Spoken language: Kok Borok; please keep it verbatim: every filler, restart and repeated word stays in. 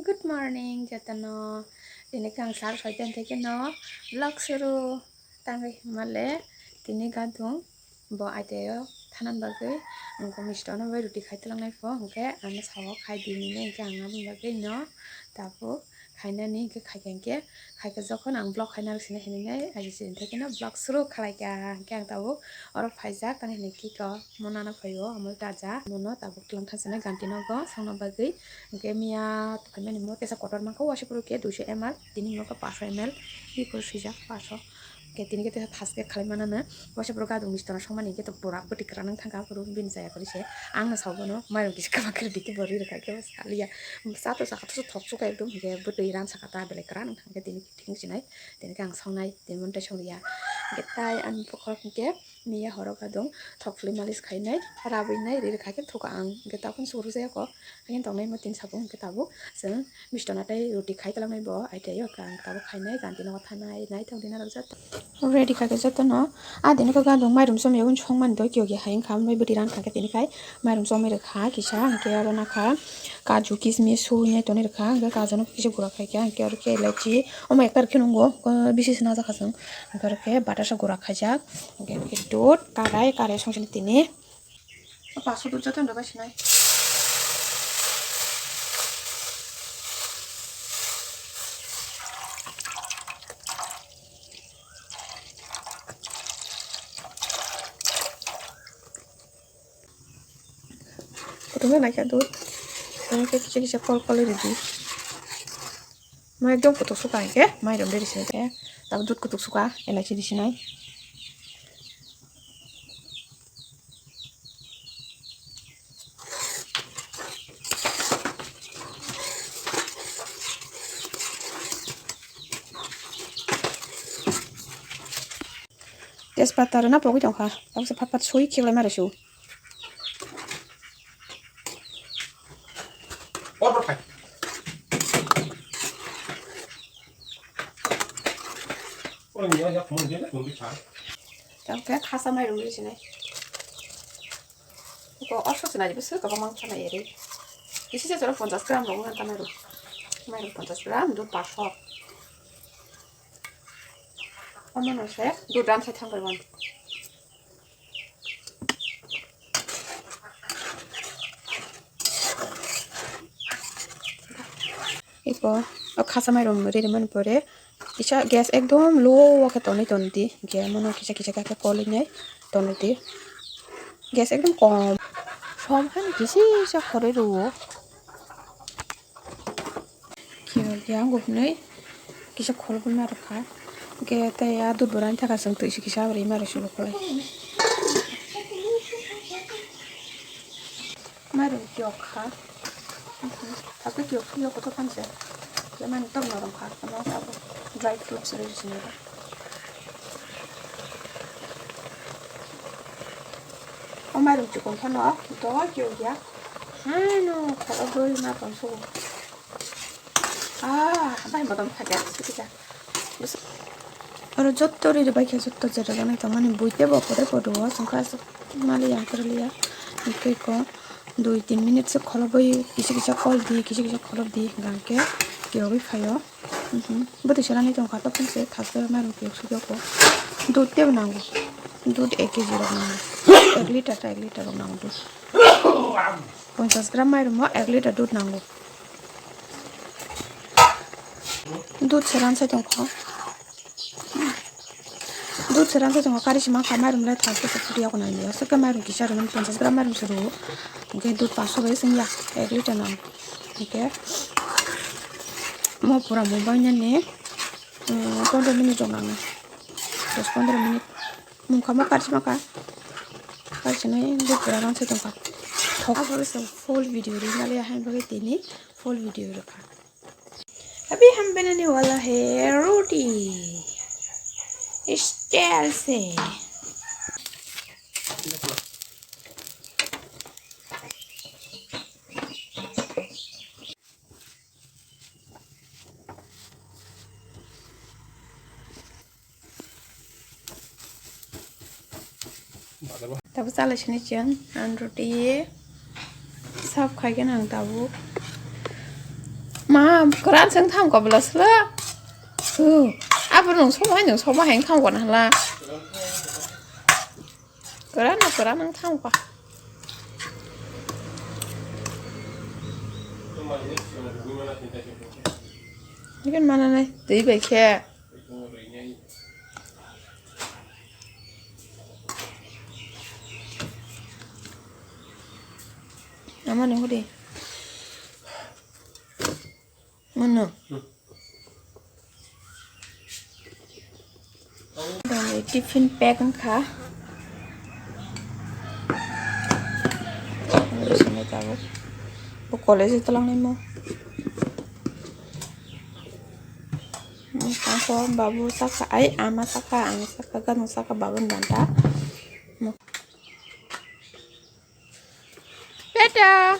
Good morning jotono. Tini khe ang sar soita theke no vlog suru tangwi himale tini gadung bo aiteo thanan bagwi ang mistono bai ruti khai twlangnai pho hwnkhe ano sao khai di hinwi hwnkhe ang aboni bagwi no tabuk khainani hwnkhe khaikha hwnkhe khaikha jokhon ang vlog khaina sini hinwi aji sini theke no vlog suru khalaikha hwnkhe ang tabuk oro phaijak tani hinwi kiko. Mo nana phaio, amo taja. Mono tabuk twlang thang sanai ganti nogo songna bagwi. Hwnkhe miya tongmani mo tesa kotor mankha, waisa phuru khe duiso M L, tini mo khe paso M L, bikor swijak paso. Hwnkhe tini khe tesa thaske khalai manana. Waisa phuru gadung mistono songmani hwnkhe to pura bwtwi kwranang thangkha phuru bini chaya kwrwi se. Ang no sao bono, mairum kisa kwbang khe rwdi khe bo rwi rwkha khe bo saliya. Cha to chakha to thok chukha ekdom hwnkhe bwtwi ran sakha ta belai kwranang thangkhe tini thing sinai. Tini khe ang songnai, tini montai songriya. Hwnkhe tai ani bokhorok hwnkhe. Miya horo gadung thok phli malis khainai, rabwi nai, ri rwkha khe thuka ang. Hwnkhe tabuk suru jaya kho, haino tongnai mo tin sabuk hwnkhe tabuk chwng mistono tei ruti khai twlangnai bo, aiteo khe ang tabuk khainai, ganti nogo thanai, naithok dina rok jat. Ready kha khe jotono, a dini khe gadung mairum chomwi yagun songmani doi kiyo kiya hai wngkha, ambai bwtwi ran kha khe tini khai mairum chomwi rwkha kisa, hwnkhe oro nakha kaju, kismis, suwi nai tonwi rwkha, hwnkhe kaju no kisa gura khai kha, hwnkhe oro khe elaichi, omo ekta rwkhe nungo, bisi se najak kha chwng. Hwnkhe oro khe batasa gura khaijak. Hwnkhe oro khe dud, karai, karai song sini tini. O paso dud joto no bai sinai. Kutung nai khe dud. Tamo khe kisa kisa kol kol ridi. Mo ekdom kutuk suka hwnkhe mairum riri sini khe. Tabuk dud kutuk suka, elaichi risi nai. Tejpata rwna pogwi tongkha. Tabukse phat phat sui khiklai ma rw su. Tabukhe khasa mairum rw sinai. Ko oso sinai bwswk kwbangma wngkha nai eri. Kisi se chwla ponchash gram rok wngkha mairum. Mairum ponchash gram, dud paso. Omono se dud ran sai thang bai mano. Eko o khasa mairum riri mani pore kisa gas ekdom low o khe tonwi tongdi, hwnkhe mono kisa kisa khe kolwi nai tonwi di, gas ekdom kom som hani kisa kisa khorwi rwo. Kiyok ya, ang hwnwi kisa kholobwi ma rwkha. Hwnkhe tei a dud bo raini thaka chwng twi se kisa abrwi ma rwsio bokhorok. Mairum kiyok kha. Hakhe kiyok sui ya kotor phan se. Khe mani tok norom kha. Ano abo dry fruits rwi sini. O mairum chikon phano dol kiyok ya. Hano khorok rwi ma tong sugo. Ah, bai bodom khaja, sikija. Oro jotto riri bai khe jotto jera janai tongmani buite bo pore podo o chwngkha aswk mali yang kwrwliya. Tei ko dui tin minute se kholobwi kisa kisa kol di, kisa kisa kholop di hwnkha hwnkhe kiyogwi phaio. Mhm. Bwtwi serani tongkha tokphang se thaskhe mairum kiyok sugya ko. Dud tebo nango. Dud ek kg rok nango. Ek liter ta ek liter rok nango dud. Ponchash gram mairumo ek liter dud nango. Dud se ransai tongkha. Dud se ransai tongkha, kari se mankha, mairum le thal khe se phuti ya ko nai ya. Aswk khe mairum kisa rwmani ponchash gram mairum se rwo. Hwnkhe dud paso bai sing ya, ek liter nang. Hwnkhe mo pura mung bai nani, um, pondro minute rok nango. Dos pondro minute. Mungkha mo karchima ka. Karchinai dud pura ransai tongkha. Thok. Abo se full video ri nali ya hai bagwi tini full video rwkha. अभी हम बनाने वाला है रोटी स्टाइल से। Tabuk chalai sini chwng ang roti serve khai khe nang tabuk. Ma, kwran se wng thang kobla sla. Abo nung somo hai nung somo hai wng thang kona hala. Kwran no kwran wng thang kha. Ikan mana nai? Twi bai khe. Ama ni hudi. Mano. Dong tiffin pack wngkha. Bo college o twlangnai mo. Tangkho babu saka ai ama saka ang saka gano saka babu ni banta. Tata.